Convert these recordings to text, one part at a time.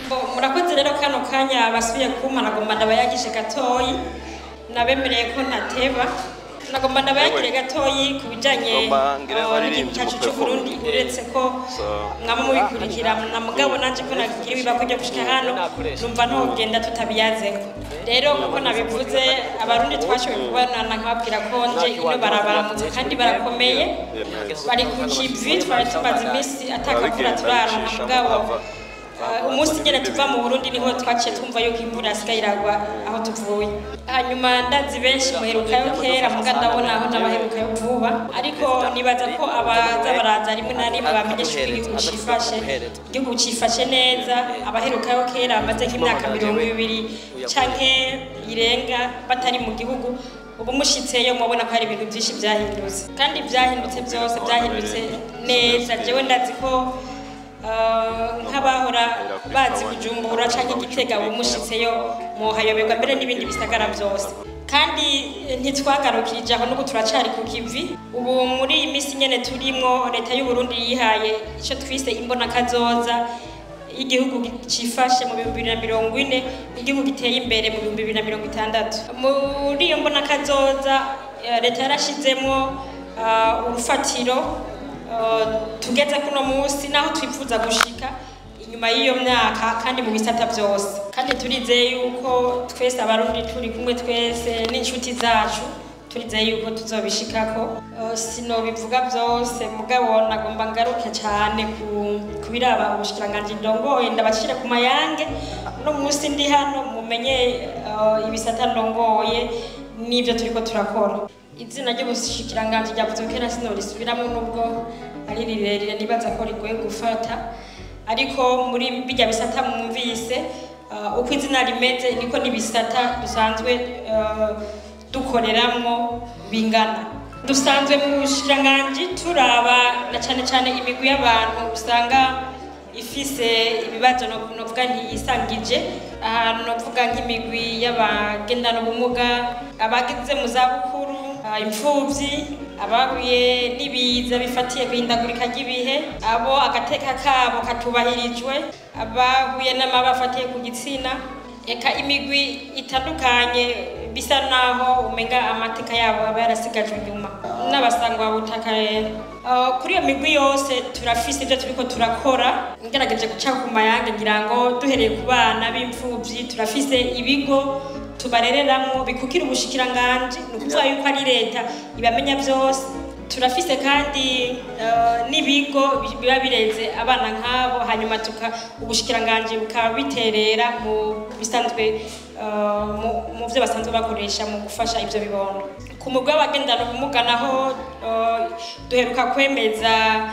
Murakoze rero kano kanya basubiye kumpa, nagomba ndabayagishe gatoyi. Nabemereye ko ntateba, nagomba ndabayagire gatoyi ku bijanye Ngomba ngire n'igihugu abaririmbyi cyacu mu cy'u Burundi, performing. Uretse ko So mwama mubikurikira na mugabo nanje ko nagira ibibako ryo gushika hano, numva ntogenda tutabiyazeko. Rero nkuko nabivuze, Abarundi twashoboye kubonana, nkababwira ko nje ino barabaramutse kandi barakomeye, bari ku kivi. Twari tumaze iminsi atakavura turaronka, mugabo umunsi nyene tuva mu Burundi niho twaciye twumva yuko imvura yasigaye iragwa aho tuvuye. Hanyuma ndazi benshi muherukayo kera, muga ndabona aho n'abaherukayo vuba, ariko nibaza ko abaza baraza rimwe na rimwe bamenyesha uko igihugu cifashe. Igihugu cifashe neza. Abaherukayo kera bamaze nk'imyaka 20 canke irenga batari mu gihugu, ubu mushitseyo mubona ko hari ibintu byinshi byahindutse, kandi byahindutse byose byahindutse neza. Jewe ndazi ko nk'abahora bazi Bujumbura canke Gitega, ubu mushitseyo muhayoberwa, mbere n'ibindi bisagara byose. Kandi ntitwagarukirije aho, n'ubu turacari ku kivi. Ubu muri iyi minsi nyene turimwo, Leta y'u Burundi yihaye ico twise imbonakazoza y'igihugu cifashe mu 2040, igihugu giteye imbere mu 2060. Muri iyo mbonakazoza, leta yarashizemwo urufatiro tugeze kuno munsi naho twifuza gushika inyuma y'iyo myaka, kandi mu bisata byose. Kandi turizeye yuko twese Abarundi turi kumwe, twese n'inshuti zacu, turizeye yuko tuzobishikako. Sinobivuga byose, mugabo nagomba ngaruke cyane ku biraba ubushikiranganji ndongoye, ndabacire ku mayange. Uno munsi ndi hano mumenye ibisata ndongoye n'ibyo turiko turakora. Izina ry'ubushikiranganji ryavuze kera, sinorisubiramo nubwo ari rirerire, nibaza ko rigoye gufata. Ariko muri bijya bisata mwumvise, uko izina rimeze niko n'ibisata dusanzwe dukoreramwo bingana. Dusanzwe mu bushikiranganji turaba na cane cane imigwi y'abantu usanga ifise ibibazo, novuga ntiyisangije ahantu, novuga nk'imigwi y'abagendana ubumuga, abageze mu zabukuru, imfuvyi, abahuye n'ibiza bifatiye kwihindagurika ry'ibihe, abo agateka kabo katubahirijwe, abahuye n'amabi afatiye ku gitsina, eka imigwi itandukanye bisa naho umenga amateka yabo aba yarasigajwe inyuma, n'abasangwa butaka. Rero kuri iyo migwi yose turafise ibyo turiko turakora. Ngerageje guca ku mayange, ngira ngo duhereye ku bana b'imfuvyi, turafise ibigo tubarereramwo bikukira ubushikiranganji, ni ukuvuga yuko ari leta ibamenya byose. Turafise kandi n'ibigo biba bireze abana nk'abo, hanyuma tuka ubushikiranganji bukaba biterera mu bisanzwe mu byo basanzwe bakoresha mu gufasha ibyo bibondo. Ku mugwi w'abagendana ubumuga naho, duheruka kwemeza,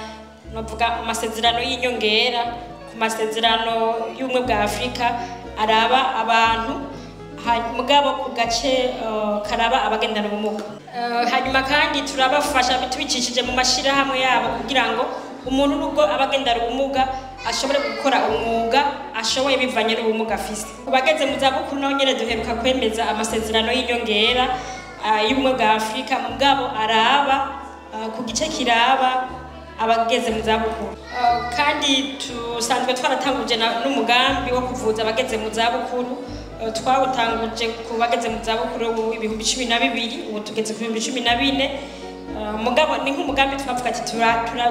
novuga, amasezerano y'inyongera ku masezerano y'Ubumwe bwa Afurika araba abantu, mugabo ku gace karaba abagendana ubumuga. Hanyuma kandi turabafasha tubicishije mu mashirahamwe yabo, kugira ngo umuntu nubwo aba agendana ubumuga ashobore gukora umwuga ashoboye bivanye n'ubumuga afise. Ku bageze mu zabukuru naho nyene duheruka kwemeza amasezerano y'inyongera y'Ubumwe bwa Afurika, mugabo araba ku gice kiraba abageze mu zabukuru. Kandi tusanzwe twaratanguje n'umugambi wo kuvuza abageze mu zabukuru. Twawutanguje ku bageze mu zabukuru 12,000, ubu tugeze ku 14,000. Mugabo ni nk'umugambi twavuga ati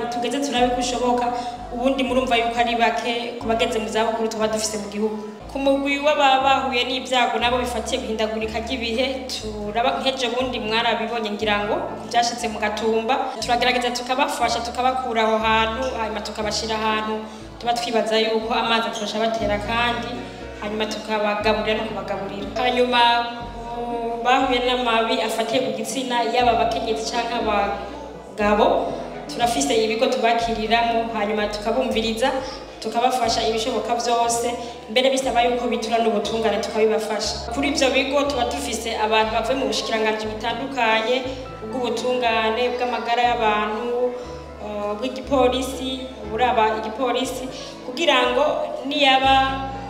tugeze turabe ko ushoboka. Ubundi murumva yuko ari bake ku bageze mu zabukuru tuba dufise mu gihugu. Ku mugwi w'ababa bahuye n'ibyago nabo bifatiye guhindagurika ry'ibihe, turaba nk'ejo bundi mwarabibonye ngira ngo byashitse mu Gatumba, turagerageza tukabafasha, tukabakura aho hantu, hanyuma tukabashira ahantu tuba twibaza yuko amazi atosha batera, kandi hanyuma tukabagaburira no kubagaburira. Hanyuma bahuye n'amabi afatiye ku gitsina, yaba abakenyezi canke abagabo, turafise ibigo tubakiriramo, hanyuma tukabumviriza, tukabafasha ibishoboka byose, mbere bisaba yuko bitura n'ubutungane tukabibafasha. Kuri ibyo bigo tuba dufise abantu bavuye mu bushikiranganji butandukanye, ubw'ubutungane, bw'amagara y'abantu, bw'igipolisi, buraba igipolisi, kugira ngo niyaba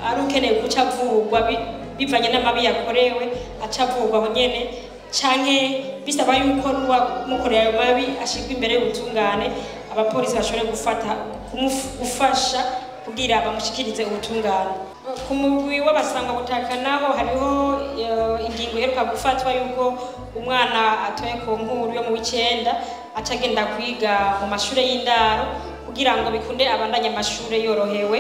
ari ukeneye guca avurwa bivanye n'amabi yakorewe, aca avurwa aho nyene, canke bisaba yuko n'uwamukoreye ayo mabi ashirwa imbere y'ubutungane, abapolisi bashobore gufata gufasha kugira bamushikirize ubutungane. Ku mugwi w'abasangwabutaka naho hariho ingingo iheruka gufatwa yuko umwana atoye ku nkuru yo mu w'icenda aca agenda kwiga mu mashure y'indaro kugira ngo bikunde abandanye amashure yorohewe.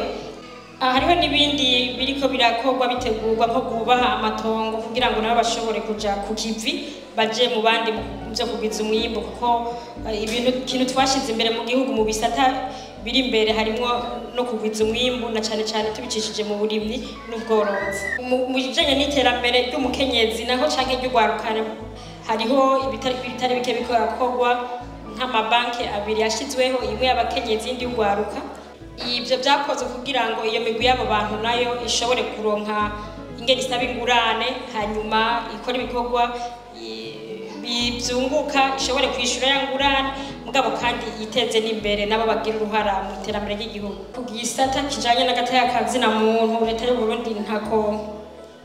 Hariho n'ibindi biriko birakorwa bitegurwa nko kubaha amatongo kugira ngo nabo bashobore kuja ku kivi baje mu bandi mu byo kugwiza umwimbu, kuko ibintu kintu twashize imbere mu gihugu mu bisata biri imbere harimwo no kugwiza umwimbu, na cane cane tubicishije mu burimyi n'ubworozi. Mu bijanye n'iterambere ry'umukenyezi naho canke ry'urwarukana hariho ibitari bike bikorakorwa, nk'amabanki abiri yashizweho, imwe y'abakenyezi indi y'urwaruka. Ibyo byakozwe kugira ngo iyo migwi y'abo bantu nayo ishobore kuronka ingene isaba ingurane, hanyuma ikora ibikorwa bivyunguka, ishobore kwishura ya ngurane, mugabo kandi yiteze n'imbere nabo bagira uruhara mu iterambere ry'igihugu. Ku gisata kijanye n'agateka kazina muntu, leta y'u Burundi ntako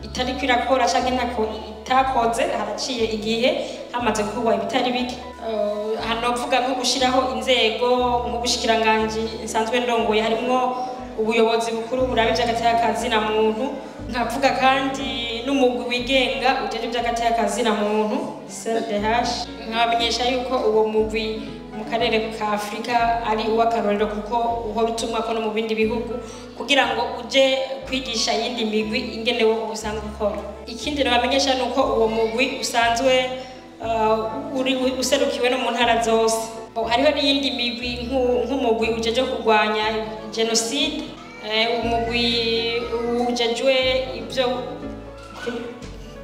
itariko irakora canke ntako itakoze, haraciye igihe hamaze gukorwa ibitari bike. Hano mvuga nko gushiraho inzego nk'ubushikiranganji nsanzwe ndongoye, harimwo ubuyobozi bukuru buraba ivy'agateka kazina muntu, nkavuga kandi n'umugwi wigenga ujejwe ivy'agateka kazina muntu CDH. Nkabamenyesha yuko uwo mugwi mu karere ka Afrika ari uw'akarorero, kuko uhora utumwako no mu bindi bihugu kugira ngo uje kwigisha iyindi migwi ingene wo usanzwe ukora. Ikindi nabamenyesha nuko uwo mugwi usanzwe uri userukiwe no mu ntara zose. Hariho n'iyindi migwi nk'umugwi ujeje kurwanya jenoside, umugwi ujejwe ibyo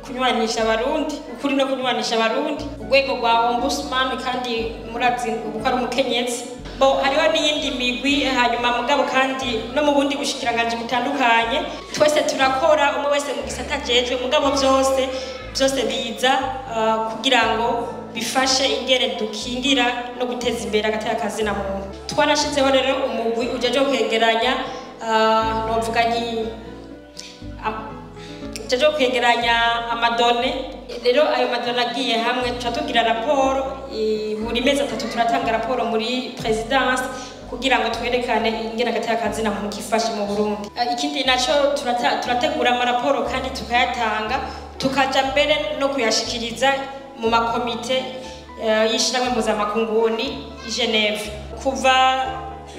kunywanisha abarundi, ukuri no kunywanisha abarundi, urwego rwa ombudsman, kandi murazi uko ari umukenyezi. Bo hariho n'iyindi migwi, hanyuma mugabo kandi no mu bundi bushikiranganji butandukanye twese turakora, umwe wese mu gisata ajejwe, mugabo byose byose biza kugira ngo bifashe ingene dukingira no guteza imbere agateka kazina muntu. Twarashizeho rero umugwi ujeje kwegeranya, novuga nti ujeje kwegeranya amadone. Rero ayo madone agiye hamwe tuca tugira raporo buri mezi atatu, turatanga raporo muri presidence kugira ngo twerekane ingene agateka kazina muntu kifashe mu Burundi. Ikindi naco turategura amaraporo kandi tukayatanga, tukaja mbere no kuyashikiriza mu makomite y'ishirahamwe mpuzamakungu i Geneve. Kuva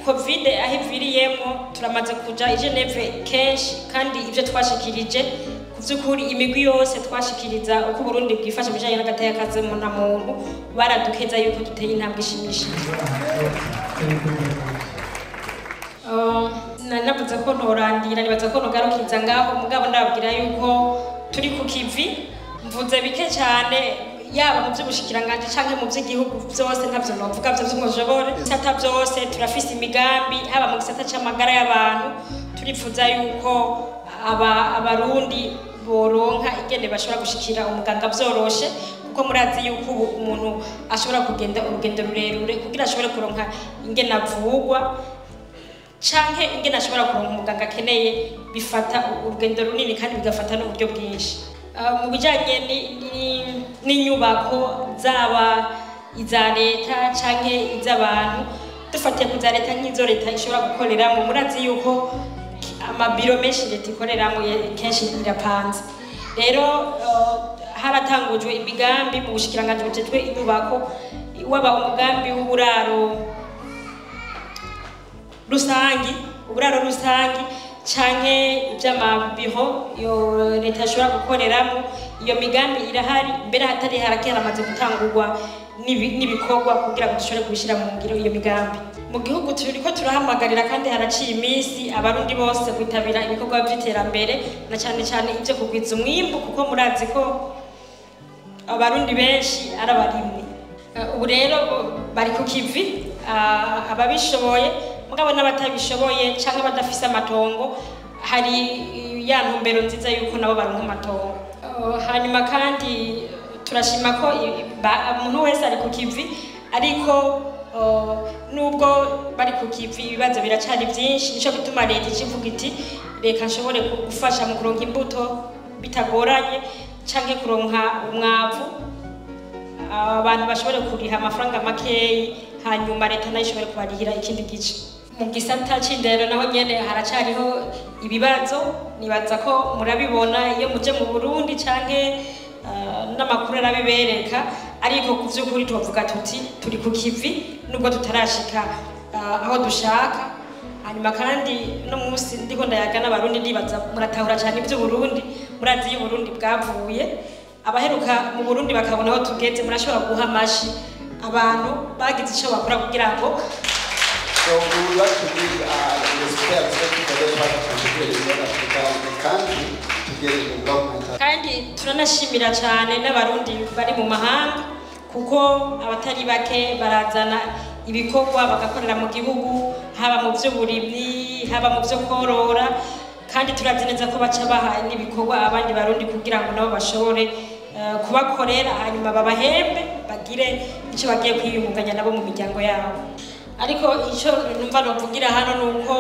Covid aho iviriyemo turamaze kuja i Geneve kenshi, kandi ivyo twashikirije ku vy'ukuri imigwi yose twashikiriza uko Burundi bwifashe mu bijanye n'agateka kazina muntu, baradukeza yuko duteye intambwe ishimishije. Navuze ko ntorandira, nibaza ko ntogarukiza ngaho, mugabo ndababwira yuko turi ku kivi. Mvuze bike cyane, yaba mu by'ubushikiranganji canke mu by'igihugu byose ntavyo novuga vyo vy'umujobore. Bisata byose turafise imigambi, haba mu gisata c'amagara y'abantu turifuza yuko abarundi boronka ingene bashobora gushikira umuganga vyoroshe, kuko murazi yuko ubu umuntu ashobora kugenda urugendo rurerure kugira ashobore kuronka ingene avugwa canke ingene ashobora kuronka umuganga akeneye, bifata urugendo runini kandi bigafata n'uburyo bwinshi. Mu bijanye n'inyubako zaba iza leta canke iz'abantu, dufatiye ku za leta nk'izo leta ishobora gukoreramo, murazi yuko amabiro menshi leta ikoreramo kenshi irapanze. Rero haratangujwe imigambi mu bushikiranganji bujejwe inyubako, waba umugambi w'uburaro rusangi, uburaro rusangi canke ivy'amabiro yo leta ishobora gukoreramo. Iyo migambi irahari, mbere hatari harake haramaze gutangurwa n'ibikorwa kugira ngo dushobore kubishira mu ngiro iyo migambi. Mu gihugu turiko turahamagarira kandi haraciye iminsi abarundi bose kwitabira ibikorwa vy'iterambere, na cane cane ivyo kugwiza umwimbu, kuko murazi ko abarundi benshi ari abarimyi. Ubu rero bari ku kivi, ababishoboye mugabo n'abatabishoboye canke badafise amatongo, hari ya ntumbero nziza yuko nabo baronka amatongo. Hanyuma kandi turashima ko umuntu wese ari ku kivi, ariko nubwo bari ku kivi ibibazo biracari byinshi. Nico gituma leta ikivuga iti reka nshobore gufasha mu kuronka imbuto bitagoranye canke kuronka umwavu, abantu bashobore kuriha amafaranga makeyi, hanyuma leta nayo ishobore kubarihira ikindi gice. Mu gisata c'indero naho nyene haracariho ibibazo, nibaza ko murabibona iyo muje mu Burundi canke n'amakuru arabibereka, ariko ku vy'ukuri tuvuga tuti turi ku kivi nubwo tutarashika aho dushaka. Hanyuma kandi no munsi ndiko ndayaga n'Abarundi, ndibaza muratahura cyane ivy'Uburundi, murazi iyo Uburundi bwavuye, abaheruka mu Burundi bakabona aho tugeze, murashobora guha amashi abantu bagize ico bakora kugira ngo. So we would like to give respect for those who have contributed in order to develop the country, to get development. Kandi turanashimira cyane n'Abarundi bari mu mahanga, kuko abatari bake barazana ibikorwa bagakorera mu gihugu, haba mu by'uburimyi, haba mu byo korora, kandi turazi neza ko baca baha n'ibikorwa abandi Barundi kugira ngo nabo bashobore kubakorera, hanyuma babahembe bagire icyo bagiye kwiyungunganya nabo mu miryango yabo. Ariko icyo numva novugira hano ni uko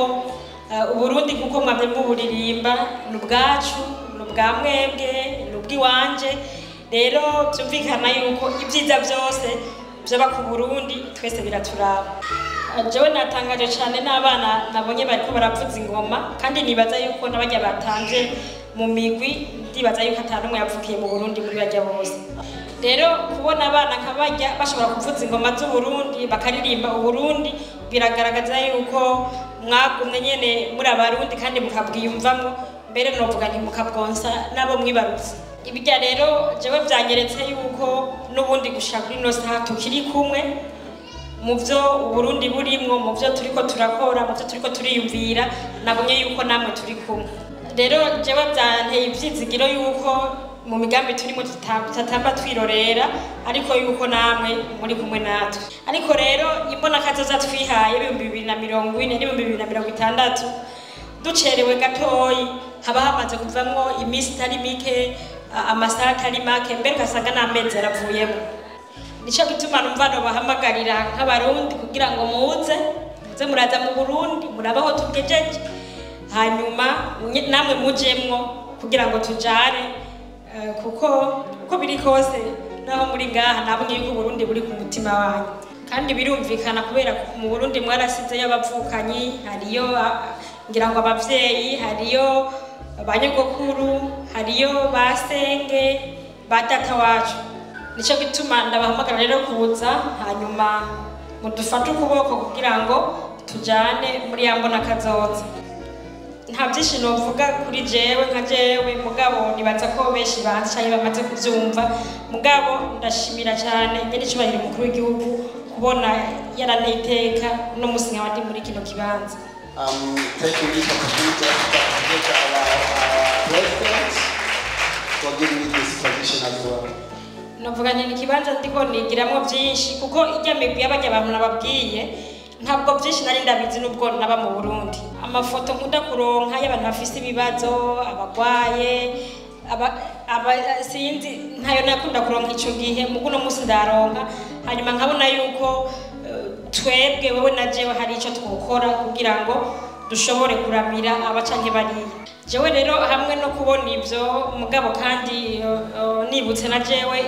Uburundi, kuko mwamye muburirimba, ni ubwacu, ni ubwa mwebwe, ni ubw'iwanje. Rero byumvikana yuko ibyiza byose byaba ku Burundi twese biraturaba. Jewe natangaje cyane n'abana nabonye bariko baravuza ingoma, kandi nibaza yuko n'abajya batamvye mu migwi, ndibaza yuko ata n'umwe yavukiye mu Burundi muri barya bose. Rero kubona abana nk'abarya bashobora kuvuza ingoma z'Uburundi, bakaririmba Uburundi, biragaragaza yuko mwagumye nyene muri Abarundi kandi mukabwiyumvamwo, mbere novuga nti mukabwonsa n'abo mwibarutse. Ibirya rero jewe vyanyeretse yuko n'ubundi gushika kuri ino saha tukiri kumwe mu vyo Uburundi burimwo, mu vyo turiko turakora, mu vyo turiko turiyumvira, nabonye yuko namwe turi kumwe. Rero jewe vyanteye ivyizigiro yuko mu migambi turimo tutatamba twirorera, ariko yuko namwe muri kumwe natwe. Ariko rero imbonakazoza twihaye 2040 n'2060, ducerewe gatoyi haba hamaze kuvamwo iminsi itari mike, amasaha atari make, mbere ugasanga n'amezi aravuyemo. Nico gituma numva nobahamagarira nk'Abarundi kugira ngo muze muraza mu Burundi, murabaho tugejeje, hanyuma namwe mujemwo kugira ngo tujane, kuko uko biri kose naho muri ngaha nabonye yuko Uburundi buri ku mutima wanyu. Kandi birumvikana kubera mu Burundi mwarasizeyo abavukanyi, hariyo ngira ngo abavyeyi, hariyo banyogokuru, hariyo basenge, ba data wacu. Nico gituma ndabahamagara rero kuza, hanyuma mudufate ukuboko kugira ngo tujane muri ya mbonakazoza. Nta byinshi novuga kuri jewe nka jewe, mugabo nibaza ko benshi banzi canke bamaze kuvyumva, mugabo ndashimira cyane nyenicubahiro umukuru w'igihugu kubona yaranteye iteka uno musi nkaba ndi muri kino kibanza. Taking this opportunity to appreciate our president for giving me this position as well. Novuga nti ni ikibanza ndiko nigiramwo byinshi, kuko irya migwi y'abarya abantu nababwiye ntabwo byinshi nari ndabizi nubwo naba mu Burundi. Amafoto nkunda kuronka y'abantu bafise ibibazo, abagwaye, sinzi, ntayo nakunda kuronka ico gihe, mugu no musi ndaronka, hanyuma nkabona yuko twebwe wewe na jewe hari ico twokora kugira ngo dushobore kuramira aba canke bariya. Jewe rero hamwe no kubona ivyo, mugabo kandi nibutse na jewe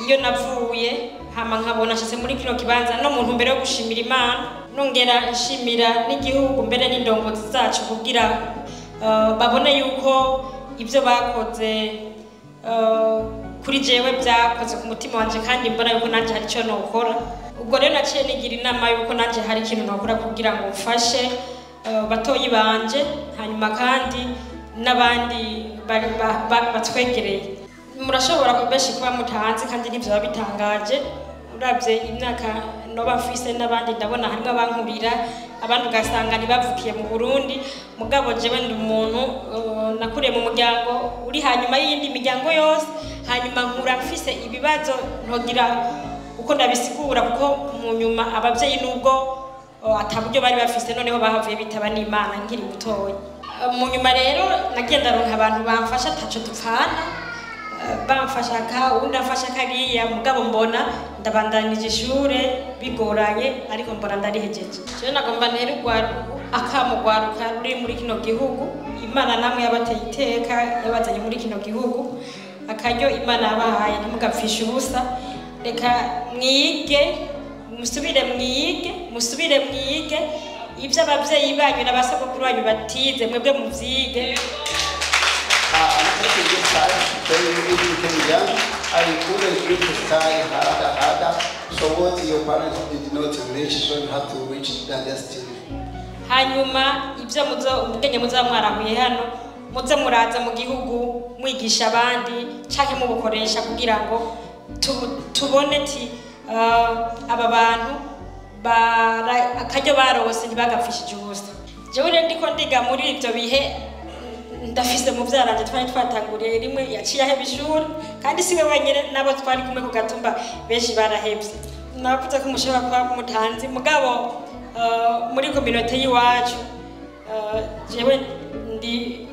iyo navuye, hama nkabona nshitse muri kino kibanza no mu ntumbero yo gushimira Imana, nongera nshimira n'igihugu mbere n'indongozi zacu kugira babone yuko ivyo bakoze kuri jewe byakoze ku mutima wanje, kandi mbona yuko nanje hari ico nokora. Ubwo rero naciye nigira inama yuko nanje hari ikintu nokora kugira ngo mfashe batoyi banje, hanyuma kandi n'abandi batwegereye. Murashobora benshi kuba mutahanze kandi ntivyo bitangaje, uravye imyaka noba mfise n'abandi ndabona harimwo abankurira, abandi ugasanga ntibavukiye mu Burundi, mugabo jewe ndi umuntu nakuriye mu muryango uri hanyuma y'iyindi miryango yose, hanyuma nkura mfise ibibazo ntogira uko ndabisigura, kuko mu nyuma abavyeyi nubwo ata buryo bari bafise, noneho bahavuye bitaba n'Imana nkiri mutoya. Mu nyuma rero nagenda ronka abantu bamfasha ataco dupfana, bamfasha ka uwundi amfasha kariya, mugabo mbona ndabandanije ishure bigoranye, ariko mbona ndarihejeje. Jewe nagomba ntere akamo ugwaruka ruri muri kino gihugu. Imana namwe yabateye iteka, yabazanye muri kino gihugu, akaryo Imana yabahaye ntimugapfishe ubusa. Reka mwige, musubire mwige, musubire mwige. Ibyo ababyeyi banyu n'abasogokuru banyu batize, mwebwe muvyige. I'm taking this time to tell you, if you came young, I encourage you to study harder, harder. So what your parents did not reach, so you have to reach their destiny. Hanyuma ibyo muzo ubwenge muzaba mwarahuye hano, muze muraza mu gihugu mwigisha abandi canke mubukoresha kugira ngo tubone ti aba bantu akaryo barose ntibagapfishije ubusa. Jewe rero ndiko ndiga muri ivyo bihe, ndafise muvyaranje twari twatanguriye rimwe yaciye aheba ishuri, kandi siwe wenyene, n'abo twari kumwe ku gatumba benshi barahevye. Navuze ko mushobora kuba mutanzi, mugabo muri communauté y'iwacu, jewe ndi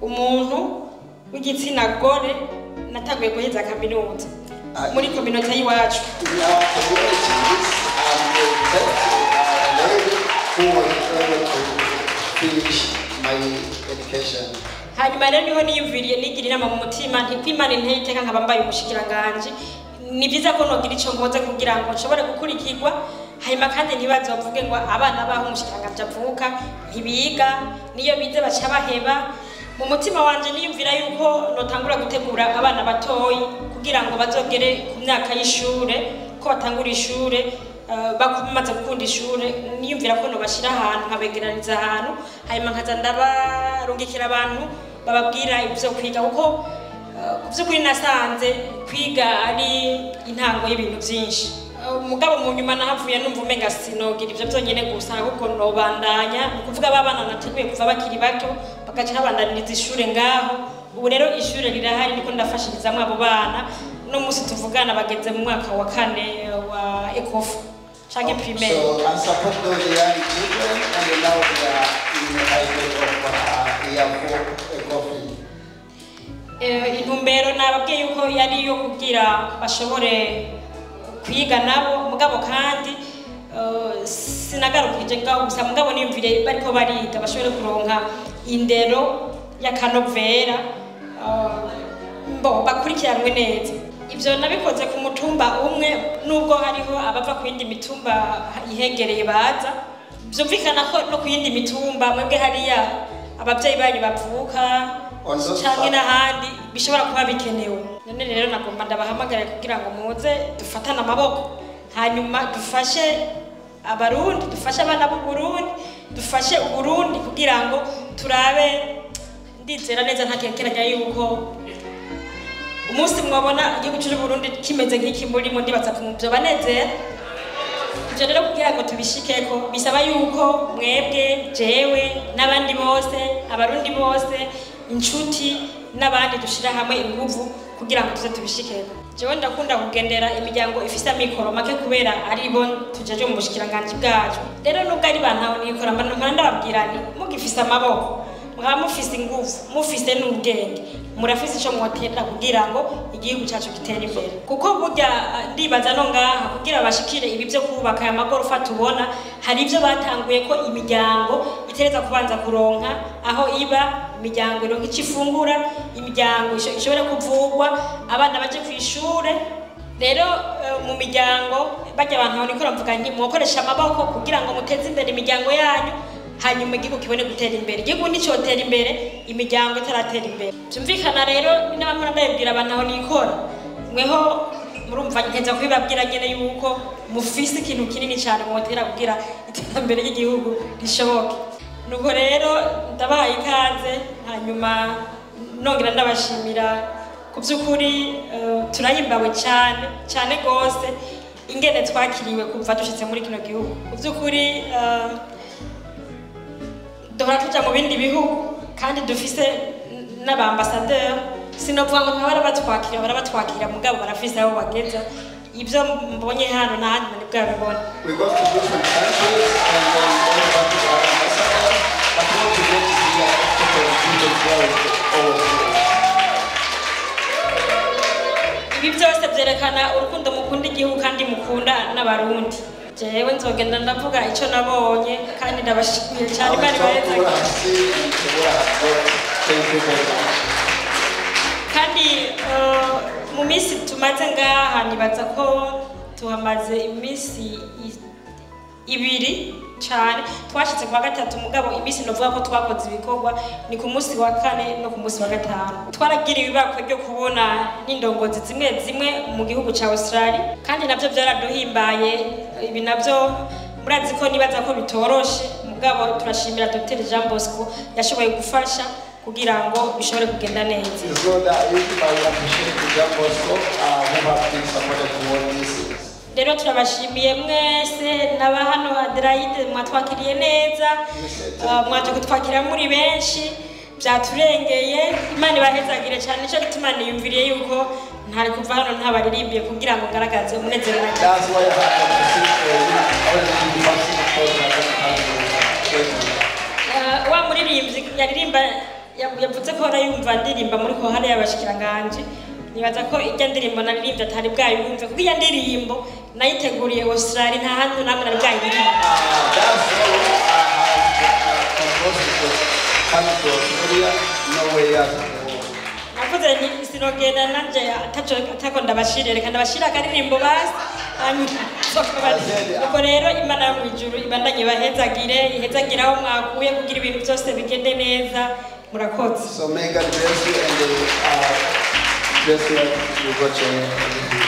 umuntu w'igitsina gore natanguye guheza kaminuza muri communauté y'iwacu. In our communities, I'm the first lady who was able to finish my education. Hanyuma rero niho niyumviriye, nigira inama mu mutima nti ko Imana inteye iteka nkaba mbaye umushikiranganji, ni byiza ko nogira ico nkoze kugira ngo nshobore gukurikirwa, hanyuma kandi ntibazovuge ngo abana baho umushikiranganji avuka ntibiga, niyo bize baca baheba. Mu mutima wanje niyumvira yuko notangura gutegura abana batoyi kugira ngo bazogere ku myaka y'ishure, ko batangura ishure bamaze gukunda ishure. Niyumvira ko nobashira ahantu, nkabegeraniza ahantu, hanyuma nkaza ndabarungikira abantu bababwira ibyo kwiga, kuko ku by'ukuri nasanze kwiga ari intango y'ibintu byinshi. Mugabo mu nyuma nahavuye numva umenga sinogira ibyo byonyine gusa, ahubwo nobandanya. Ni ukuvuga ba bana nateguye kuva bakiri bato bagaca babandaniriza ishure ngaho. Ubu rero ishure rirahari, niko ndafashirizamwo abo bana. No munsi tuvugana bageze mu mwaka wa kane wa ECOFO canke primaire. So I support those young children, and now they are in the high grade of year 4 ECOFO. Intumbero nababwiye yuko yari iyo kugira bashobore kwiga nabo, mugabo kandi sinagarukije ngaho gusa, mugabo niyumvire bariko bariga bashobore kuronka indero y'akanovera, mbo bakurikiranwe neza. Ivyo nabikoze ku mutumba umwe, nubwo hariho abava ku yindi mitumba ihegereye baza. Vyumvikana ko no ku yindi mitumba mwebwe hariya abavyeyi banyu bavuka On those canke n'ahandi bishobora kuba bikenewe. None rero nagomba ndabahamagare kugira ngo muze dufatane amaboko, hanyuma dufashe Abarundi, dufashe abana b'u Burundi, dufashe Uburundi kugira ngo turabe. Ndizera neza ntakekeranya yuko umunsi mwabona igihugu cy'u Burundi kimeze nk'iki murimo, ndibaza ko vyobanezera. Ivyo rero kugira ngo tubishikeko bisaba yuko mwebwe, jewe n'abandi bose, Abarundi bose, inshuti n'abandi, dushira hamwe inguvu kugira ngo tuze tubishikeko. Jewe ndakunda kugendera imiryango ifise amikoro make kubera aribo tujeje mu bushikiranganji bwacu. Rero nubwo ari bantaho nikora, mpora ndababwira nti mugifise amaboko, mwaba mufise inguvu, mufise n'ubwenge, murafise ico mwotera kugira ngo igihugu cacu gitere imbere. Kuko burya ndibaza no ngaha kugira bashikire ibi vyo kubaka aya magorofa tubona, hari ivyo batanguye ko imiryango itereza kubanza kuronka aho iba, imiryango ironka ico ifungura, imiryango ishobore kuvugwa, abana baje kw'ishure. Rero mu miryango barya abantu aho nikora mvuga nti mwokoresha amaboko kugira ngo muteze imbere imiryango yanyu, hanyuma igihugu kibone gutera imbere. Igihugu nicotera imbere imiryango itaratera imbere. Vyumvikana rero n'abamwe ndabibwira abantu aho nikora, mweho murumva nkenza kubibabwira nyene yuko mufise ikintu kinini cyane mwotera kugira iterambere ry'igihugu rishoboke. Nuko rero ndabahaye ikaze, hanyuma nongera ndabashimira. Ku by'ukuri turahimbawe cyane cyane rwose ingene twakiriwe kuva dushitse muri kino gihugu. Ku by'ukuri duhora tuja mu bindi bihugu kandi dufise n'abambasaderi, sinovuga ngo ntibara batwakira, barabatwakira, mugabo barafise aho bageza. Ibyo mbonye hano n'ahandi nari bwabibona. We go to different countries and then all countries are ambassadors, but what we get here is to growth always. Ibi byose byerekana urukundo mukunda igihugu kandi mukunda n'Abarundi. Jewe nzogenda ndavuga icyo nabonye, kandi ndabashimiye cyane. I Imana will talk ibaheze. what I have seen and what I have got. Thank you very much. Kandi mu minsi tumaze ngaha, nibaza ko tuhamaze iminsi 2. Cyane twashitse kwa gatatu, mugabo iminsi novuga ko twakoze ibikorwa ni ku munsi wa kane no ku munsi wa gatanu. Twaragiriwe ibakwe ryo kubona n'indongozi zimwe zimwe mu gihugu ca Australia, kandi navyo byaraduhimbaye. Ibi navyo murazi ko nibaza ko bitoroshe, mugabo turashimira Dr Jean Bosco yashoboye gufasha kugira ngo bishobore kugenda neza. It's not that easy, but we appreciate the Jean Bosco who have been supported toward this. Rero turabashimiye mwese n'aba hano Adelaide, mwatwakiriye neza. Mwaje kutwakira muri benshi, byaturengeye. Imana ibahezagire cyane. Nicyo gituma niyumviriye yuko ntari kuva hano ntabaririmbiye kugira ngo ngaragaze umunezero nagize. That's why I have to sing for you. I will be fasting for the. Wa muririmbyi yaririmba yavuze ko yumva ndirimba muri kohare y'abashikiranganji. Nibaza ko irya ndirimbo naririmbye atari bwayumve, kuko iya ndirimbo nayiteguriye Australia, nta hantu namwe nari bwayiririmbe. That song I have composed it was coming to Australia, nowhere else in the world. Navuze nti sinogenda nanje ataco atako ndabashire, reka ndabashire akaririmbo basi, hanyuma ubwo rero Imana yo mu ijuru ibandanye ibahezagire, ihezagire aho mwakuye kugira ibintu byose bigende neza. Murakoze. So may God bless you and bless you. You got your everything.